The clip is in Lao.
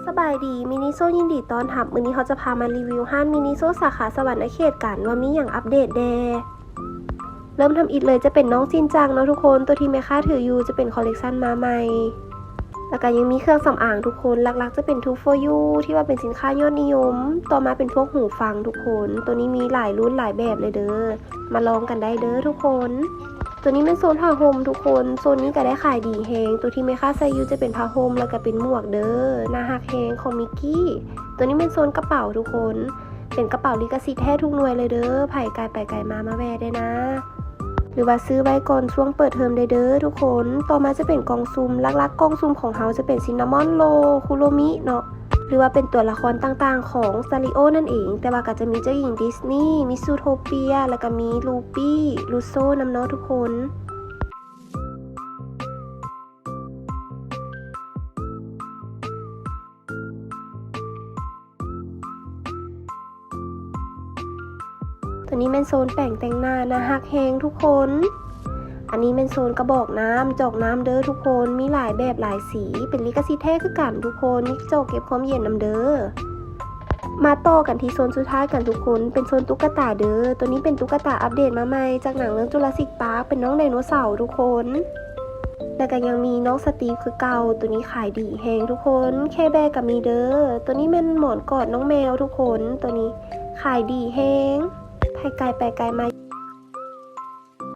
ສະບາຍດີ ມິນິໂຊຍິນດີຕ້ອນຮັບ. ມື້ນີ້ເຮົາຈະພາມາຣີວິວຮ້ານມິນິໂຊສາຂາສະຫວັນນະເຂດກັນ ວ່າມີຫຍັງອັບເດດແດ່. ເລີ່ມທຳອິດເລີຍຈະເປັນນ້ອງຈິນຈັງເນາະທຸກຄົນ. ໂຕທີ່ແມ່ຄ້າຖືຢູ່ຈະເປັນຄໍເລັກຊັນມາໃໝ່. ແລ້ວກະຍັງມີເຄື່ອງສຳອາງທຸກຄົນ, ຫຼັກໆຈະເປັນ Two for You ທີ່ວ່າເປັນສິນຄ້າຍອດນິຍົມ. ຕໍ່ມາເປັນພວກຫູຟັງທຸກຄົນ, ໂຕນີ້ມີຫຼາຍລຸ້ນຫຼາຍແບບເລີຍເດີ. ມາລອງກັນໄດ້ເດີທຸກຄົນ. ໂຕນີ້ແມ່ນໂຊນຜ້າຫົ່ມທຸກຄົນ, ໂຊນນີ້ກະໄດ້ຂາຍດີແຮງ. ໂຕທີ່ແມ່ຄ້າໃສ່ຢູ່ຈະເປັນຜ້າຫົ່ມ ແລ້ວກະເປັນໝວກເດີ. ໜ້າຮັກແຮງຂອງມິກກີ້. ໂຕນີ້ແມ່ນໂຊນກະເປົາທຸກຄົນ, ເປັນກະເປົາລິຂະສິດແທ້ທຸກໜ່ວຍເລີຍເດີ. ໃຜກາຍໄປກາຍມາ ມາແວ່ໄດ້ນາ ຫຼືວ່າຊື້ໄວ້ກ່ອນຊ່ວງເປີດເທີມໄດ້ເດີທຸກຄົນ. ຕໍ່ມາຈະເປັນກ່ອງສຸ່ມ, ຫຼັກໆກ່ອງສຸ່ມຂອງເຮົາຈະເປັນຊິນນາມອນໂຣລ, ຄຸໂຣມິເນາະ ຫຼືວ່າເປັນຕົວລະຄອນຕ່າງໆຂອງຊາລິໂອນັ້ນເອງ. ແຕ່ວ່າກະຈະມີເຈົ້າຍິງດິສນີ, ມີຊູໂທເປຍ, ແລ້ວກະມີລູປີ້, ລູໂຊນຳເນາະທຸກຄົນ. ໂຕນີ້ແມ່ນໂຊນແປງແຕ່ງໜ້າ, ໜ້າຮັກແຮງທຸກຄົນ. ອັນນີ້ແມ່ນໂຊນກະບອກນ້ຳ, ຈອກນ້ຳເດີທຸກຄົນ. ມີຫຼາຍແບບຫຼາຍສີ, ເປັນລິຂະສິດແທ້ຄືກັນທຸກຄົນ. ມີຈອກເກັບຄວາມເຢັນນຳເດີ. ມາຕໍ່ກັນທີ່ໂຊນສຸດທ້າຍກັນທຸກຄົນ, ເປັນໂຊນຕຸກກະຕາເດີ. ໂຕນີ້ເປັນຕຸກກະຕາອັບເດດມາໃໝ່ຈາກໜັງເລື່ອງຈູລາຊິກປາກ, ເປັນນ້ອງໄດໂນເສົາທຸກຄົນ. ແລ້ວກະຍັງມີນ້ອງສະຕີຟຄືເກົ່າ, ໂຕນີ້ຂາຍດີແຮງທຸກຄົນ. ແຄແບກະມີເດີ. ໂຕນີ້ແມ່ນໝອນກອດນ້ອງແມວທຸກຄົນ, ໂຕນີ້ຂາຍດີແຮງ. ໃຜກາຍໄປກາຍມາ